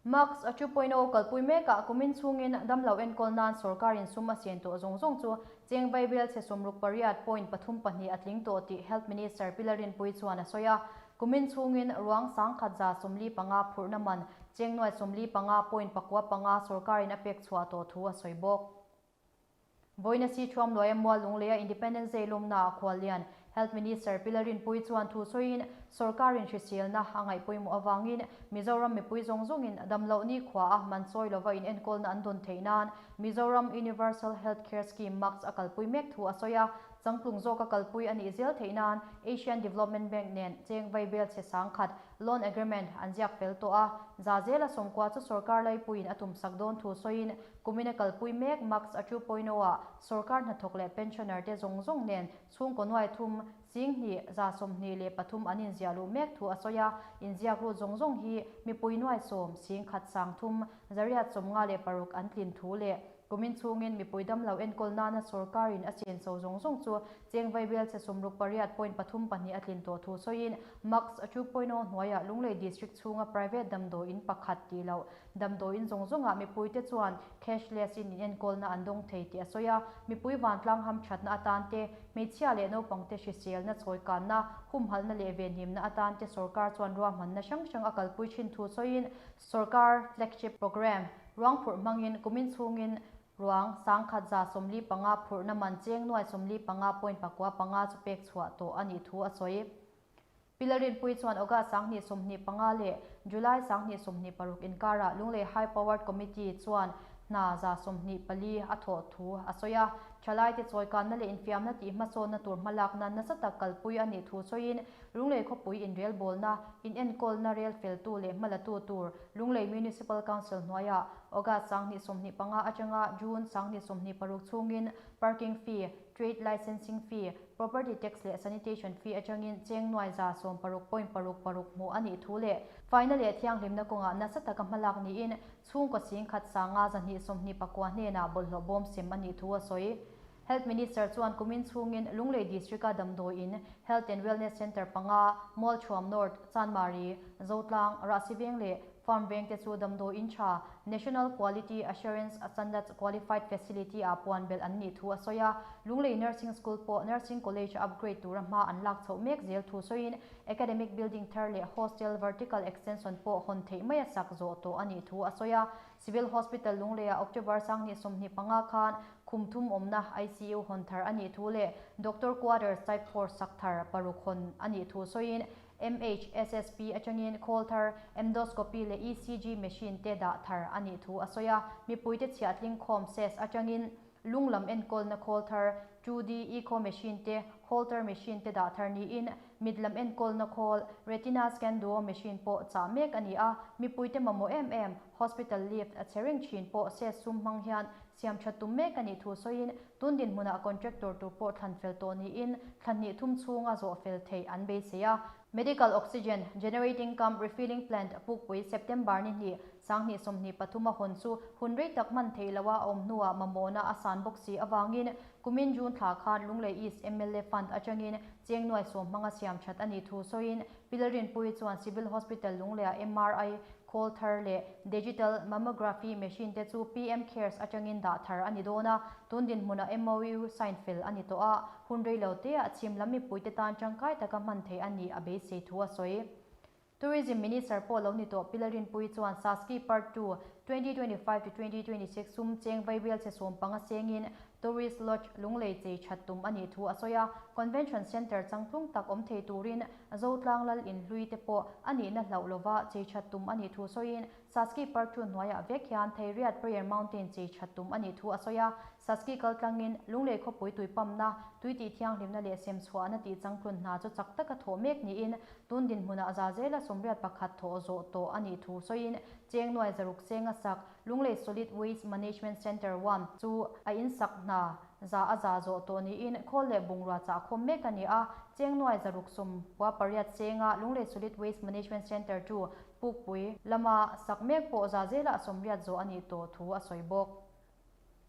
Max a 2.0 kalpui mekah kumin chhungin damlo enkawl nan sorkarin sum a sen tawh zawng zawng chu cheng vaibel chhe 68.32 a tling tawh tih Health Minister Pi Lalrinpuii chuan a sawi a. Kumin chhungin ruang 1145 phurhna man cheng nuai 45.95 sorkarin a pek chhuah tawh thu a sawi bawk. Vawiina si thuam luaia mual lungleia Independence Day lawmna ah khuallian Health Minister Pi Lalrinpuii chuan thu sawiin sorkarin hriselna a ngaih pawimawh avangin Mizoram mipui zawng zawngin damloh nikhua a man chawi lova inenkawlna an dawn theih nan Mizoram Universal Health Care Scheme MUCS a kalpui mek thu a sawi a. Changtlung zawka kalpui a nih zel theih nan Asian Development Bank nen cheng vaibel chhe 10,000 Loan Agreement an ziak fel tawh a. Za zela 90 chu sorkar laipuiin a tumsak dawn thu sawiin Kumina kalpui mek Max a 2.0 ah sorkar hnathawk leh pensioner te zawng zawng nen chhungkaw nuai thum, 2123 an inziah luh mek thu a sawi a, inziak lut zawng zawng hi mipui nuai 10, 103, 856 an tlin thu leh kumin chhungin mipui damlo enkawl nana sorkarin a senso zawng zawng chu cheng vaibel chhe 68.32 a tlin tawh thu sawiin Max a 2.0 hnuaiah Lunglei District chhunga private damdawiin pakhat tih loh Damdawiin zawng zawngah mipuite chuan cashless in inenkawlna an dawng thei tih a sawi a, mipui vantlang hamthatna atan te, hmeichhia leh naupangte hriselna chawikanna, humhalhna leh venhimna atan te sorkar chuan ruahmanna hrang hrang a kalpui thin thu sawiin sorkar flagship programme ruang phurh hmangin kumin chhungin ruang 1145 phurhna man cheng nuai 45.95 chu pek chhuah tawh a nih thu a sawi. Pi Lalrinpuii chuan August 2025 leh July 2026 inkarah Lunglei High Powered Committee chuan hna 24 a thawh thu a sawi a. Thalaite chawikanna leh infiamna tih hmasawnna tur hmalakna nasa tak kalpui a nih thu sawiin Lunglei khawpui inrelbawlna, inenkawlna rel feltu leh hmalatu tur Lunglei Municipal Council hnuaiah August 2025 atanga June 2026 chhungin parking fee, trade licensing fee, Property tax leh sanitation fee atangin cheng nuai 16.66 hmuh a nih thu leh faina leh thianghlimna kawngah nasa taka hmalak niin chhungkaw 10,000 sanga 229 hnenah bawlhhlawh bawm sem a nih thu a sawi. Health Minister chuan kumin chhungin Lunglei District-a damdawiin Health and Wellness Centre panga, Mualthuam North, Chanmari, Zotlang, Rahsiveng leh Farm vengte chu damdawiin tha National Quality Assurance Standards Qualified Facility ah puan belh an nih thu a sawi a. Lunglei Nursing School pawh Nursing College upgrade tura hma an lak chhoh mek zel thu sawiin Academic Building thar leh Hostel Vertical Extension pawh hawn theih mai a sak zawh tawh a nih thu a sawi a. Civil Hospital Lungleiah October 2025 khan khum thum awmna ICU hawn thar a nih thu leh Doctor Quarters Type 4 sak thar paruk hawn a nih thu sawiin MHSSP atangin khawl thar, endoscopy leh ECG machine te dah thar a nih thu a sawi a. Mipuite chhiahtling khawm ses atangin lung lam enkawlna khawl thar, 2D echo machine te, Holter machine te dah thar niin mit lam enkawlna khawl, retina scan duo machine pawh chah mek a ni a. Mipuite mamawh em em, hospital lift a che reng thin pawh ses sum hmang hian siam tha tum mek a nih thu sawiin tun dinhmunah contractor tur pawh thlan fel tawh niin thla hnih thum chhunga zawh fel theih an beisei a. Medical Oxygen Generating cum Refilling Plant pukpui September ni hnih, 2023 a hawn chu hun rei tak hman theih loha a awm hnuah mamawhna a san bawk si avangin kumin June thla khan Lunglei East mla Fund atangin cheng nuai 10 hmanga siam that a nih thu sawiin Pi Lalrinpuii chuan Civil Hospital Lungleiah MRI Khawl thar leh Digital Mammography machine te chu PM Cares atangin dah thar a ni dawn a, tun dinhmunah MOU sign fel a ni tawh a, hun rei lo teah chhim lam mipuite tan tangkai taka hman theih a nih a beisei thu a sawi. Tourism Minister pawh lo ni tawh Pi Lalrinpuii chuan Saski Part 2, 2025 to 2026 sum cheng vaibel chhe 15 sengin Tourist Lodge Lunglei chei that tum a nih thu a sawi a, Convention Centre changtlung tak awm thei turin Zotlang lal inhlui te pawh a nihna hlauh lova chei that tum a nih thu sawiin Saski Park chu hnuaiah vek hian Theiriat Prayer Mountain chei that tum a nih thu a sawi a. Saski kaltlangin Lunglei khawpui tuipamna, tui tih thianghlimna leh semchhuahna tih changtlun hna chu chak taka thawh mek niin tun dinhmunah za zela 81 thawh zawh tawh a nih thu sawiin cheng nuai 600 senga sak Lunglei Solid Waste Management Centre 1 chu a insak hna za a za zawh tawh niin khawl leh bungrua chah khawm mek a ni a, cheng nuai 698 senga Lunglei Solid Waste Management Centre 2 Pukpui lama sak mek pawh za zela 80 zawh a nih tawh thu a sawi bawk.